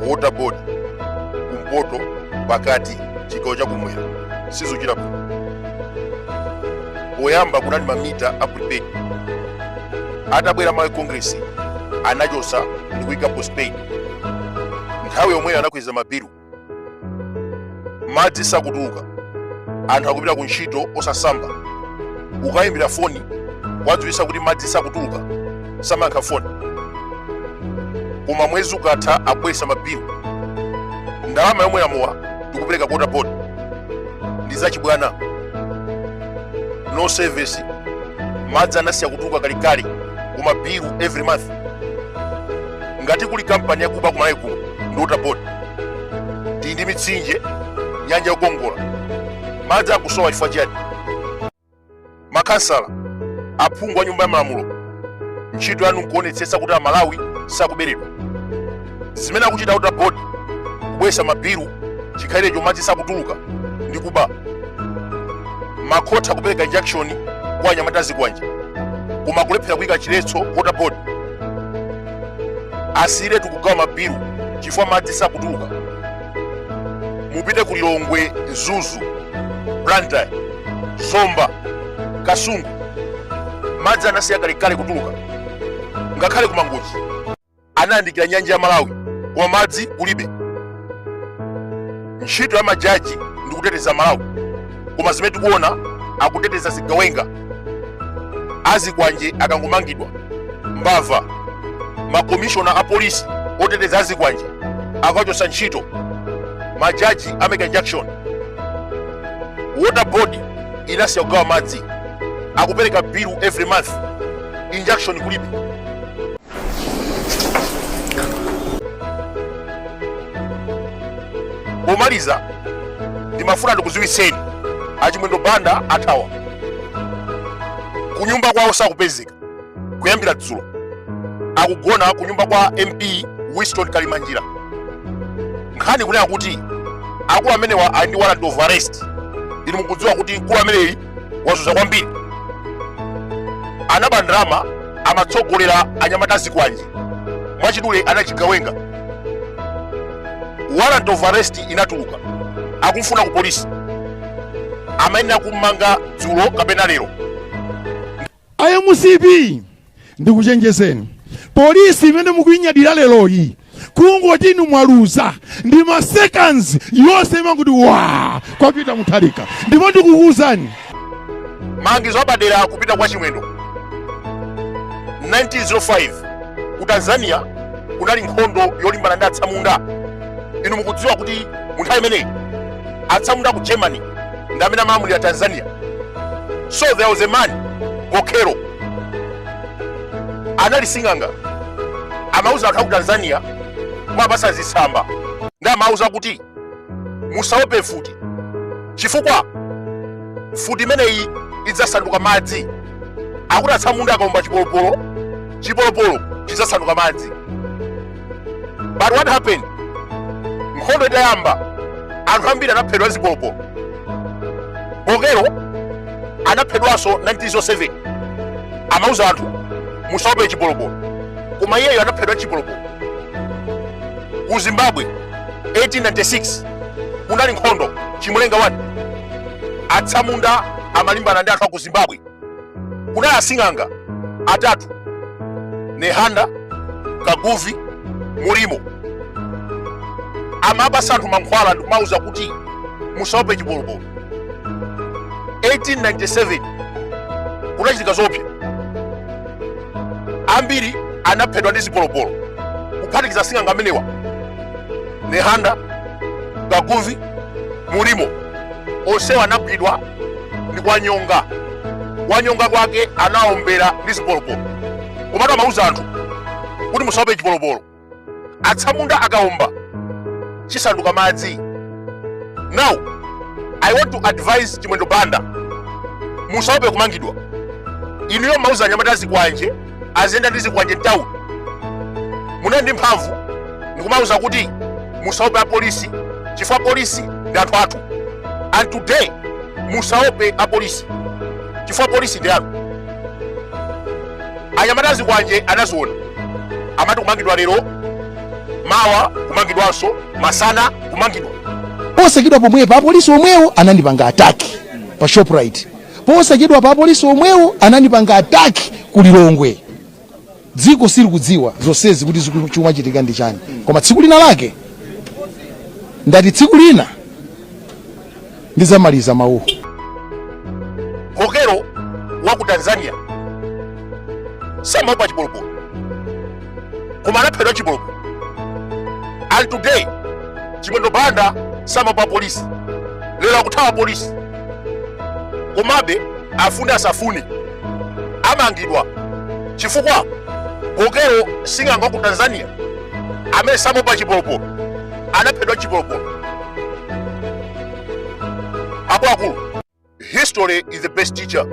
Water Board kumpoto, pakati, chigawo chakumwera sizochita bwino. Poyamba kunali mamita a prepaid, atabwera Malawi Congress anachosa ndi kuyika postpaid. Nthawi yomweyo anakweza mabilu. Madzi sakutuluka, anthu akupita ku ntchito osasamba. Ukayimbira foni kuwadziwitsa kuti madzi sakutuluka, samayankha foni. Koma mwezi ukatha akubweretsa mabilu. Ndalama yomwera mowa ndikupereka ku Water Board ndi zachibwana. No service, madzi anasiya kutuluka kalekale, koma bilu every month. Ngati kuli kampani yakuba ku Malawi kuno ndi Water Board. Tili ndi mitsinje, nyanja yokongola, madzi akusowa chifukwa chiyani? Makhansala, aphungu a Nyumba ya Malamulo, ntchito yanu nkuonetsetsa kuti Amalawi sakuberedwa. Zimene akuchita Water Board, kubweretsa mabilu chikhalirecho madzi sakutuluka, ndi kuba. Makhoti akupereka injunction kwa anyamata azikwanje, koma akulephera kuyika chiletso Water Board. Asiyiretu kugawa mabilu chifukwa madzi sakutuluka. Mupite ku Lilongwe, Mzuzu, Blantyre, Zomba, Kasungu, madzi anasiya kalekale kutuluka. Ngakhale ku Mangochi anayandikira nyanja ya Malawi, koma madzi kulibe. Ntchito ya majaji ndi kuteteza Malawi, koma zimene tikuona, akuteteza zigawenga azikwanje. Akangomangidwa mbava, makomishona a polisi oteteza azikwanje akachotsa ntchito, majaji amaika injunction. Water Board inasiya kugawa madzi, akupereka bill every month, injunction kulibe. Pomaliza, ndimafuna ndikudziwitseni, Achimwendo Banda athawa kunyumba kwawo, sakupezeka kuyambira dzulo. Akugona kunyumba kwa MP Winston Kalimanjira. Nkhani kunena kuti akulu amenewa ali ndi warrant of arrest. Inu mukudziwa kuti mkulu ameneyi wazuza kwambiri, anaba ndalama, amatsogolera anyamata azikwanje, mwachidule anachigawenga. Warrant of arrest inatuluka, akumfuna ku polisi, amayenera kummanga dzulo kapena lero. A MCP, ndikuchenjezeni, polisi imene mukuinyadira leroyi, kungoti inu mwaluza ndi ma seconds yonse imanguti wa kwapita Mutharika. Ndipo ndikukuwuzani, Malangizo apadera kupita kwa Chimwendo. 1905 ku Tanzania kunali nkhondo yolimbana ndi atsamunda. Inu mukudziwa kuti mu nthawi imeneyi atsamunda ku Germany ndi amene amalamulira Tanzania. So there was a man, Bokelo, anali sing'anga, amauza anthu aku Tanzania, kumapasa zitsamba, ndi amauza kuti musaope mfuti chifukwa mfuti imeneyi idzasanduka madzi. Akuti atsamunda akaomba chipolopolo, chipolopolo chidzasanduka madzi. But what happened? Nkhondo itayamba, anthu ambiri anaphedwa zipolopolo. Bokelo anaphedwanso 1907. Amauza anthu musaope chipolopolo, koma iyeyo anaphedwa chipolopolo. Ku Zimbabwe 1896 kunali nkhondo, Chimurenga 1, atsamunda amalimbana ndi anthu a ku Zimbabwe. Kunali asing'anga atatu, Nehanda, Kaguvi, Mulimo, amapasa anthu mankhwala ndikumauza kuti musaope chipolopolo. 1897 kunachitika zoopsa, ambiri anaphedwa ndi zipolopolo, kuphatikiza asing'anga amenewa, Nehanda, Kaguvi, Mulimo, onsewa anagwidwa ndi kuwanyonga. Kuwanyonga kwake anaombera ndi zipolopolo, komatu amauza anthu kuti musaope chipolopolo, atsamunda akaomba chisanduka madzi. Now I want to advise Chimwendo Banda, musaope kumangidwa. Inuyo mauza anyamata azikwanje aziyenda ndi zikwanje mtawuni, munali ndi mphamvu ndikumauza kuti musaope apolisi chifukwa polisi ndi anthu athu. And today musaope apolisi chifukwa polisi ndi anu. Anyamata azikwanje anaziona, amati kumangidwa lero, Mawa kumangidwanso, masana kumangidwa. Posachedwa pomwepa apolisi omwewo anandipanga attack pa Shoprite. Posachedwa pa apolisi omwewo anandipanga attack ku Lilongwe. Dziko silikudziwa zonsezi kuti chikumachitika ndi chani, koma tsiku lina lake, ndati tsiku lina ndizamaliza mawuwo. Kokero wa ku Tanzania samaopa chipolopolo, koma anaphedwa chipolopolo. And today Chimwendo Banda samaopa polisi, lero akuthawa polisi, komabe afune asafune amangidwa, chifukwa Kokero sing'anga wa ku Tanzania amene samaopa chipolopolo anaphedwa chipolopolo. Akuluakulu, history is the best teacher.